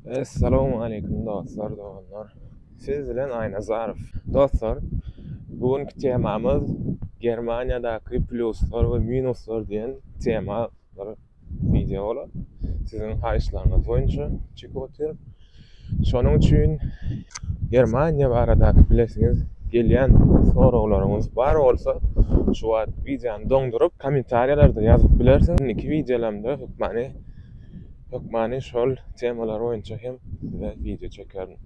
Essalamu aleýkum dostlar doganlar. Siz bilen Aýnazarow. Dostlar, bu günki temamyz Germaniýadaky pluslar we minuslar diýen tema bir wideo bolar. Siziň haýyşlaryňyz boýunça çekip otyryn. Şonuň üçin Germaniýa baradaky bilesiňiz gelýän soraglaryňyz bar bolsa, şu wagt wideony doňduryp, kommentariýalarda ýazyp bilersiňiz. Indiki wideolarymda hökmany hökmany şol temalar boýunça hem size wideo çekerin.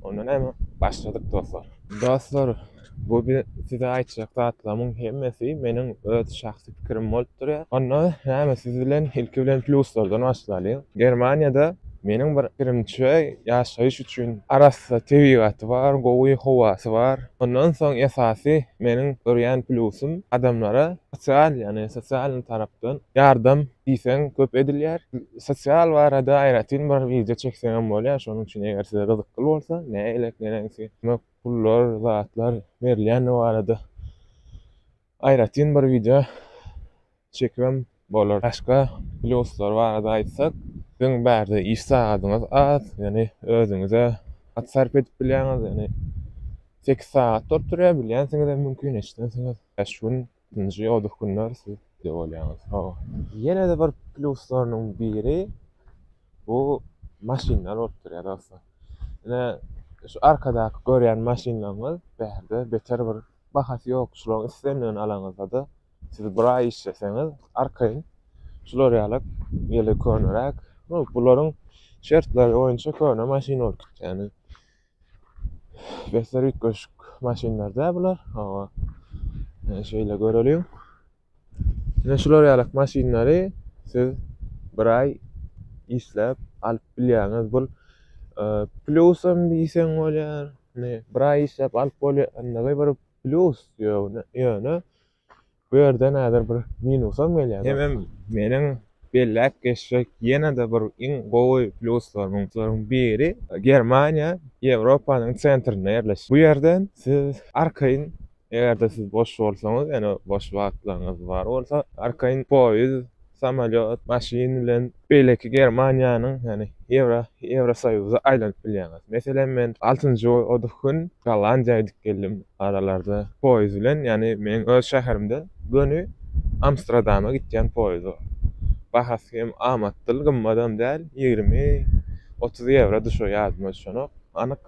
Onda näme, başladyk dostlar. Dostlar, Bu size aýtjak zatlarymyň hemmesi meniň öz şahsy pikirim bolup durýar. Onda näme siz bilen ilki bilen pluslardan başlalyň. Germaniýada meniň bir pikirimçe ýaşaýyş üçin arassa tebigaty bar, gowy howasy bar. Ondan soň esasy meniň görýän plusum adamlara sosial, ýagny sosialnyý tarapdan ýardam diýseň köp edilýär. Sosial barada aýratyn bir wideo çekseňem bolýar, şonuň üçin eger size gyzykly bolsa, nähili neneňsi kömek pullar, zatlar berilýändigi barada aýratyn bir wideo çekibem bolar. Başga pluslar barada aýtsak, siziň bärde iş sagadyňyz az, ýagny özüňize wagt sarp edip bilýäňiz, ýagny 8 sagat bolup durýar, bilýänsiňizem mümkin eşidensiňiz. 5 gün, nji oduh günler siz öýde bolýaňyz. Hawa. Ýene-de bir pluslarynyň biri bu maşynlar bolup durýar dostlar. Ine şu arkadaky görýän maşynlaryňyz bärde beter bir bahasy ýok. Şularyň islendigini alaňyzda-da siz bir aý işleseňiz arkaýyn şular ýaly ýeli köneräk. Bularyň şertleri boýunça köne maşyn bolup gitýär. Ýani beter üýtgeşik maşynlar däl bular. Hawa. Şeýle göreliň. Ine şular ýalak maşynlary siz bir aý işläp alyp bilýäňiz. Bul plusam diýseň bolýar. Ine bir aý işläp alyp bolýanlygy bir plýus ýöne ýöne bu ýerden häzir bir minusam gelýär. Hemem meniň belläp geçjek ýene-de bir iň gowy plýuslarymyň biri Germaniýa Ýewropanyň sentrinde ýerleşýär. Bu ýerden siz arkaýyn Eger-de siz boş bolsaňyz, ýöne boş wagtlaryňyz bar bolsa, arkaýyn poýez, samolýot, maşyn bilen beýleki Germaniýanyň, ýagny Ýewro, Ýewrosoýuza aýlanyp bilýäňiz. Meselem, men altynjy oduh gün Gollandiýa gidip geldim aralarda poýez bilen, ýagny meň öz şäherimden göni Amstradama gitýän poýez bar. Bahasy hem amatdyl, gymmadam däl, 20, 30 ýewro düşüyor ýadyma düşenok anyk.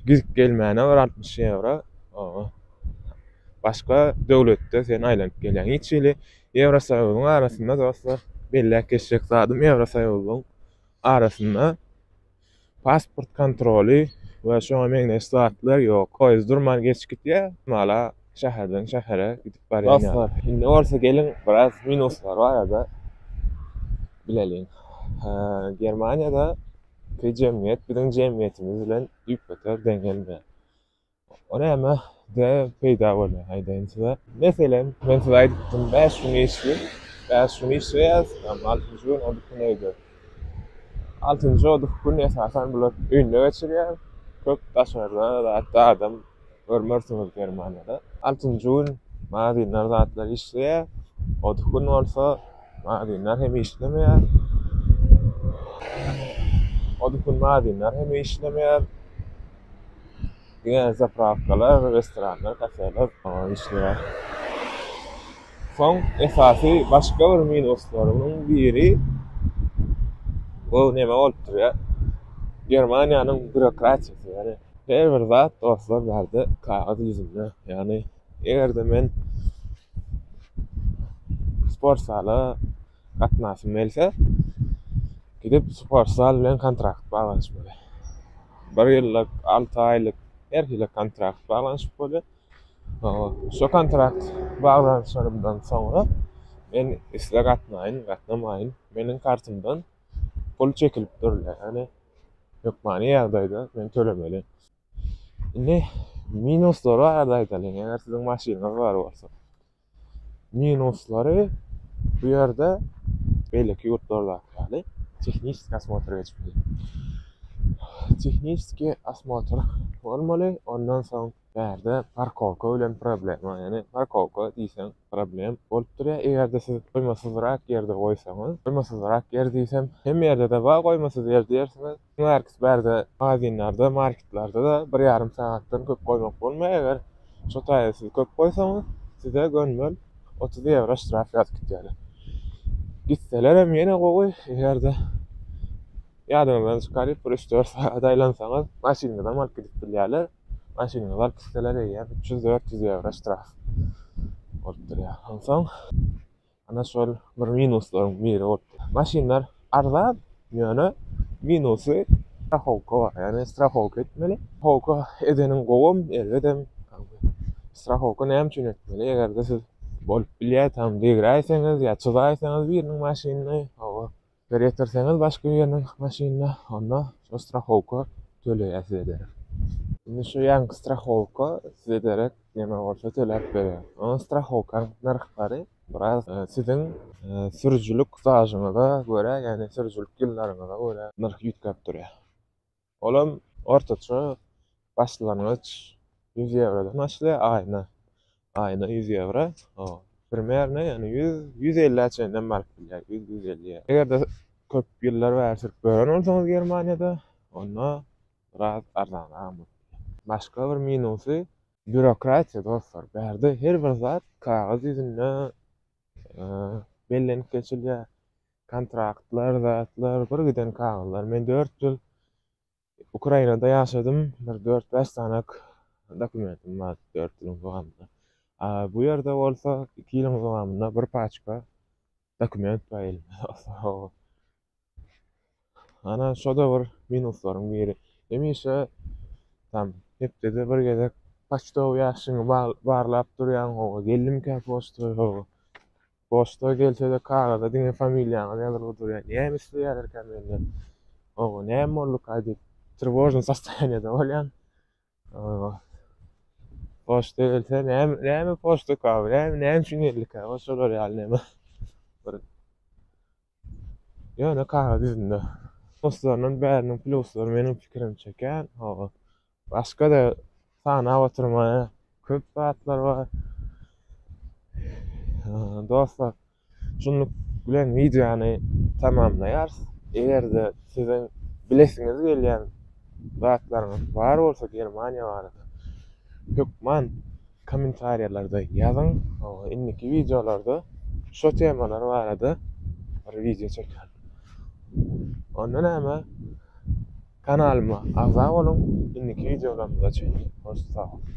Gidip gelmäne bir 60 ýewro. Başga döwletde sen aýlanyp gelýäň. Hiç hili Ýewrosoýuzyň arasynda dostlar belläp geçjek zadym Ýewrosoýuzyň arasynda pasport kontroly we şoňa meňzeş zatlar ýok. Poýez durman geçip gidýär. Mala şäherden şähere gidip barýan. Dostlar, indi bolsa geliň biraz minuslar barada bileliň. Germaniýada Ki jemgyýet biziň jemgyýetimiz bilen düýpgöter deň gelmeýär. O näme de peýda bolýar aýdaýyn size. Meselem, men size aýdypdym, 5 gün işli, 5 gün işleýäs, altynjy gün o gün öýde. Altynjy o gün esasan bular öýünde geçirýär. Köp daşarda zatda adam görmersiňiz Germaniýada. Altynjy gün magazinler zatlar işleýär. O gün bolsa magazinler hem işlemeýär. O gün magazinler hem işlemeýär. Diňe zapravkalar, restoranlar, kafeler işleýär. Soň esasy başga bir minuslarynyň biri bu neme bolup durýar? Germaniýanyň býurokratiýasy, ýagny her bir zat dostlar bärde kagyz ýüzünde. Ýagny eger-de men sport zala gatnasym gelse, gidip sport zal bilen kontrakt baglanyşmaly. Bir ýyllyk, 6 aýlyk her hili kontrakt baglanyşyp bolýar. Şo kontrakt baglanyşanymdan soňra men isle gatnaýyn, gatnamaýyn, meniň kartymdan pul çekilip durulýar. Ýagny hökmany ýagdaýda men tölemeli. Indi minuslary barada aýdalyň, eger siziň maşynyňyz bar bolsa. Minuslary bu ýerde beýleki ýurtlardaky ýaly tehniçeskiý osmotr geçmeli. Tehniçeskiý osmotr bolmaly, ondan soň bärde parkowka bilen problema, ýagny parkowka diýseň problem bolup durýar. Eger-de siz goýmasyzrak ýerde goýsaňyz, goýmasyzrak ýer diýsem, hemme ýerde-de bar goýmasyz ýer diýersiňiz. Iň bärkisi bärde magazinlerde, marketlerde-de bir ýarym sagatdan köp goýmak bolmaýar. Eger şo taýda siz köp goýsaňyz, size gönümel 30 ýewro ştraf ýazyp gidýärler. Gitselerem ýene gowy, eger-de ýadyňyzdan çykaryp bir üç-dört sagat aýlansaňyz, maşynyňyzam alyp gidip bilýärler. Maşynyňyzy alyp gitseler eýýäm 300-400 ýewro ştraf bolup durýar. Onsoň ana şol bir minuslaryň biri bolup durýar. Maşynlar arzan, ýöne minusy strahowka bar. Ýagny strahowka etmeli. Strahowka edeniň gowam, erbedem. Strahowka näme üçin etmeli? Eger-de siz bolup bilýär, tam degräýseňiz ýa çyzaýsaňyz biriniň maşynyny, hawa, Bir ýetirseňiz başga biriniň maşynyna, onda şo strahowka töleýär size derek. Indi şu ýaňky strahowka size derek neme bolsa töläp berýär. Onuň strahowkaň nyrhlary biraz siziň sürüjilik stažyňyza görä, ýagny sürüjilik ýyllaryňyza görä nyrh üýtgäp durýar. Olam ortaça başlangyç 100 ýewrodan başlaýar aýyna. Aýyna 100 ýewro. Primerno ýagny 100 150-ä çenlem baryp bilýär. 100 150. Eger-de köp ýyllar bäri sürüp ýören bolsaňyz Germaniýada, onda biraz arzanrak bolup bilýär. Başga bir minusy býurokratiýa dostlar. Bärde her bir zat kagyz ýüzünde bellenip geçilýär. Kontraktlar, zatlar, bir giden kagyzlar. Men 4 ýyl Ukrainada ýaşadym. Bir 4-5 sanak dokumentim bar 4 ýylyň dowamynda. A bu ýerde bolsa 2 ýylyň dowamynda bir paçka dokument bar elimde. Ana şo-da bir minuslaryň biri. Hemişe tam hepdede bir gezek poçtowy ýaşyňy barlap durýaň, hawa geldimikä poçta, hawa. Poçta gelse-de kagyza diňe familiýaňyz ýazylgy durýar. Näme isleýärlerkä menden? Hawa, näme bolduka diýip, trewožnyý sostoýaniýada bolýan. Hawa. Poçta gelse näme näme poçtaka, näme näme üçin geldikä? Şolar ýaly näme. Bir Ýöne kagyz ýüzünde. Pluslaryndan bäriniň pluslary meniň pikirimçe kän. Hawa. Başga-da sanap oturmaýa köp zatlar bar. Dostlar, şunluk bilen wideony tamamlaýarys. Eger-de siziň bilesiňiz gelýän zatlaryňyz bar bolsa Germaniýa barada hökman kommentariýalarda ýazyň. Indiki wideolarda şo temalar barada bir wideo çekerin. Onda näme? Kanalyma agza boluň. Indiki wideolarymyza çenli hoş sag boluň.